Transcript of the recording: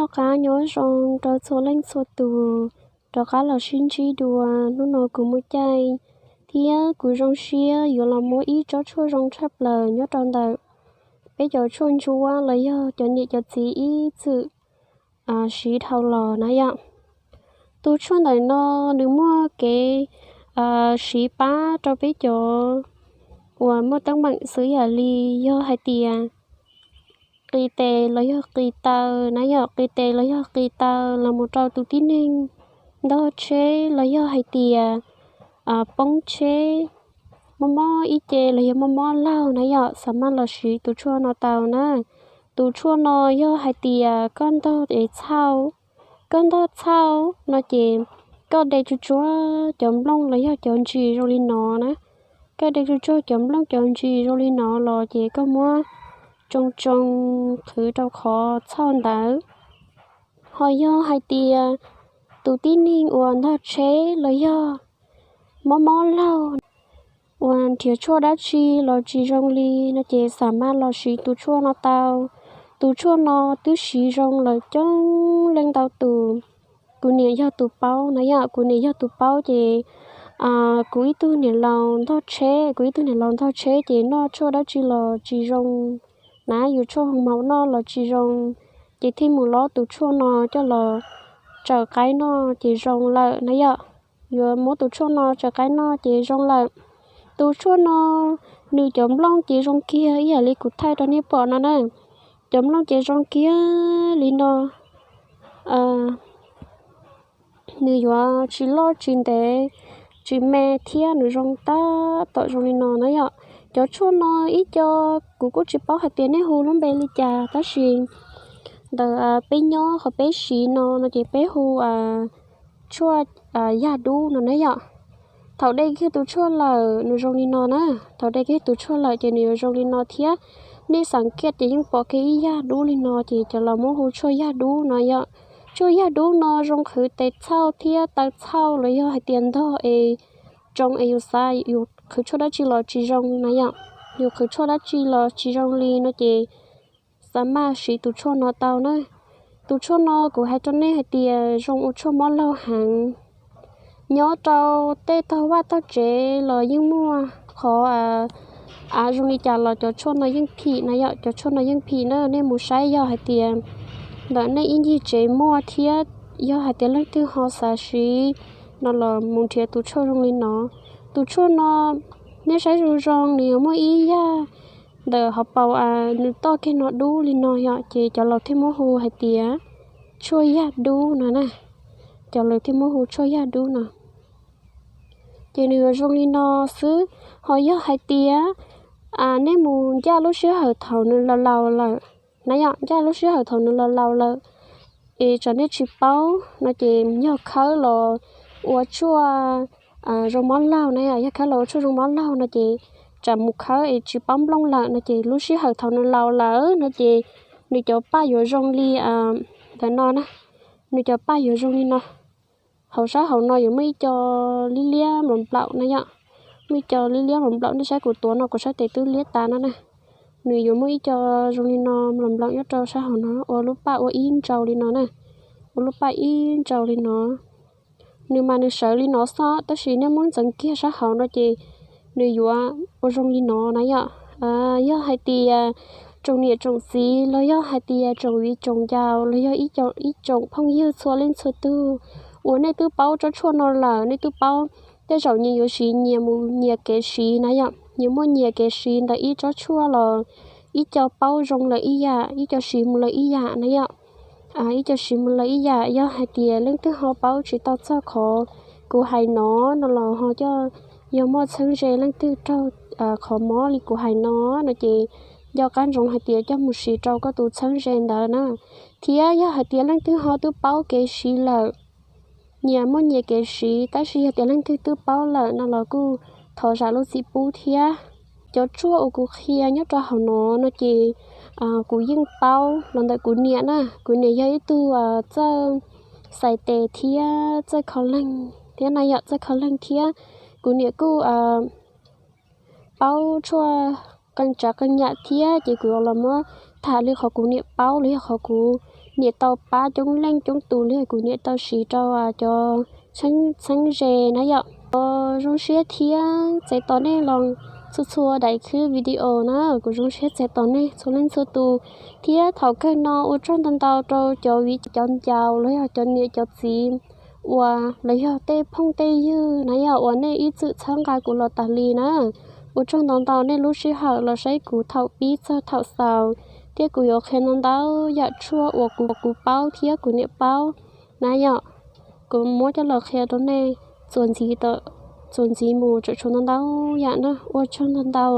Noj qab nyob zoo rau txhua leej txhua tus, rov qab los sib ntsib dua. Hnub no kuv muaj caij thiab kuv zoo siab yuav los muab ib tsob tshuaj zoo tshaj plaws nyob rau ntawm peb cov tshuaj ntsuab los yog cov niam cov txiv ib txwm siv dhau los na yom. Tus tshuaj ntawm no nws muaj kev siv pab rau peb cov uas muaj teeb meem xws yam li yog hais tias qis tes los yog qis taw na yom, qis tes los yog qis taw los mus rau tus tib neeg ntog tsheb los yog hais tias poob tsheb, mob mob ib ce los yog mob mob laug na yom, xa maj los siv tus tshuaj no tau na. Tus tshuaj no yog hais tias koj ntog es txhauj, koj ntog txhauj no ces koj de tsuag tsuag cov nplooj los yog cov ntsis zoo li no na. Koj de tsuag tsuag cov nplooj cov ntsis zoo li no los ces koj muab tsoo tsoo qhwv rau qhov txhauj ntawd. Ho yog hais tias tus tib neeg uas ntog tsheb los yog mob mob laug uas nrhiav tshuaj dab tsi los tsis zoo li no ces xa maj los siv tus tshuaj no tau. Tus tshuaj no twb siv zoo lawm coob leej ntau tus. Kuv niam yog tus paub na yom, kuv niam yog tus paub ces kuv ib tug niam laus ntog tsheb, kuv ib tug niam laus ntog tsheb ces noj tshuaj dab tsi los tsis zoo na, yus tshuaj hoo maum noj los tsis zoo, ces thiaj mus lob tus tshuaj no coj los tsaws qaib noj ces zoo lawm na yom. Yuav muab tus tshuaj no tsaws qaib noj ces zoo lawm. Tus tshuaj no nws cov nplooj ces zoo kiag ib yam li kuv thaij rau nej pom no na. Cov nplooj ces zoo kiag li no. Nws yuav tsis loj tsis ntev, tsis me thiab nws zoo tab tom zoo li no na yom. Cov tshuaj no ib co kuv kuj tsis paub hais tias nej hu lub npe li cas tab sis ntawm peb nyob qhov peb siv no no ces peb hu tshuaj yaj dub no na yom. Thaum de kiag tus tshuaj lawm nws zoo li no na. Thaum de kiag tus tshuaj lawm ces nws yuav zoo li no thiab. Nej xav kiaj ces yeej pom kiag ib yaj dub li no ces cov laus muab hu tshuaj yaj dub no yom. Tshuaj yaj dub no zoo qhwv tes txhauj thiab taw txhauj los yog hais tias ntog es tsoo es yus xav yus qhwv tshuaj dab tsi los tsis zoo na yom. Yus qhwv tshuaj dab tsi los tsis zoo li no ces xa maj siv tus tshuaj no tau na. Tus tshuaj no kuv hais rau nej hais tias zoo ua tshuaj mob laug heev. Nyob rau tej tog vaj tog tsev los yeej muaj qhov av zoo li cas los cov tshuaj no yeej phim na yom, cov tshuaj no yeej phim na. Nej mus saib yog hais tias ntawm nej ib ncig tsev muaj thiab yog hais tias leej twg ho xav siv no los mus nrhiav tus tshuaj zoo li no. Tus tshuaj no nej saib zoo zoo nws yuav muaj ib yaj ntawm hauv paus nws toj kiag no dub li no yom, ces cov laus thiaj muab hu hais tias tshuaj yaj dub no na. Cov laus thiaj muab hu tshuaj yaj dub no. Ces nws yuav zoo li no xwb. Ho yog hais tias nej mus ncaj lub sij hawm thaum nws laus laus lawm na yom, ncaj lub sij hawm thaum nws laus laus lawm es tsam nej tsis paub no ces yog khawb los ua tshuaj zoo mob laug na yom, yog khawb los ua tshuaj zoo mob laug no ces tsam mus khawb es tsis paub nplooj lawm no ces lub sij hawm thaum nws laus lawm no ces nws cov paj yuav zoo li ntawm no na. Nws cov paj yuav zoo li no. Hauv sab hauv no yuav muaj ib co liab liab nplaum nplaum na yom. Muaj ib co liab liab nplaum nplaum, nej saib kuv tuav no kuv sab tes twb liab tas no na. Nws yuav muaj ib co zoo li no nplaum nplaum nyob rau sab hauv no ua lub paj ua ib ntsau li no na. Ua lub paj ib ntsau li no. Nws mas nws sawv li no xwb tab sis nej muab ntxeev kiag sab hauv no ces nws yuav ua zoo li no na yom. Yog hais tias tsoom niam tsoom txiv los yog hais tias tsoom viv tsoom ncaus los yog ib tsoom phooj ywg txhua leej txhua tug uas nej twb paub tsob tshuaj no lawm, nej twb paub, tej zaum nyias yuav siv nyias mus nyias kev siv na yom. Nyias muaj nyias kev siv ntawm ib tsob tshuaj los ib co paub zoo lawm ib yam, ib co siv mus lawm ib yam na yom. Ib co siv mus lawm ib yam, yog hais tias leej twg ho paub tsis tau txog qhov kuv hais no no los ho coj, yog muaj txheeb ze leej twg raug qhov mob li kuv hais no no ces nco qab ntsoov hais tias coj mus siv rau koj tus txheeb ze ntawd na. Thiab yog hais tias leej twg ho twb paub kev siv lawm, nyias muaj nyias kev siv tab sis yog tias leej twg twb paub lawm no los kuj thov zam lub txim pub thiab. Cov tshuaj uas kuv qhia nyob rau hauv no no ces kuv yeej paub los ntawm kuv niam na. Kuv niam yog ib tug txawj xais tes thiab txawj kho leeg thiab na yom, txawj kho leeg thiab. Kuv niam kuj paub tshuaj qee tsav qee yam thiab ces kuv los muab tham li qhov kuv niam paub los yog qhov kuv niam tau pab coob leej coob tus li kuv niam tau siv rau cov txheeb ze na yom. Zoo siab thiab txais tos nej los txhua txhua daim clip video na, kuv zoo siab txais tos nej txhua leej txhua tus. Thiab thaum kawg no ua tsaug ntau ntau rau cov viv cov ncaus los yog cov niam cov txiv uas los yog tej phooj tej ywg na yog uas nej ib txwm txhawb nqa kuv los tas li na. Ua tsaug ntau ntau nej lub sij hawm los saib kuv thaum pib txog thaum xaus, thiab kuv yuav qhia ntau ntau yam tshuaj uas kuv kuv paub thiab kuv niam paub na yom. Kuv muab coj los qhia rau nej txuas ntxiv txuas ntxiv mus tseem tshuav ntau ntau yam na. Ua tsaug ntau ntau.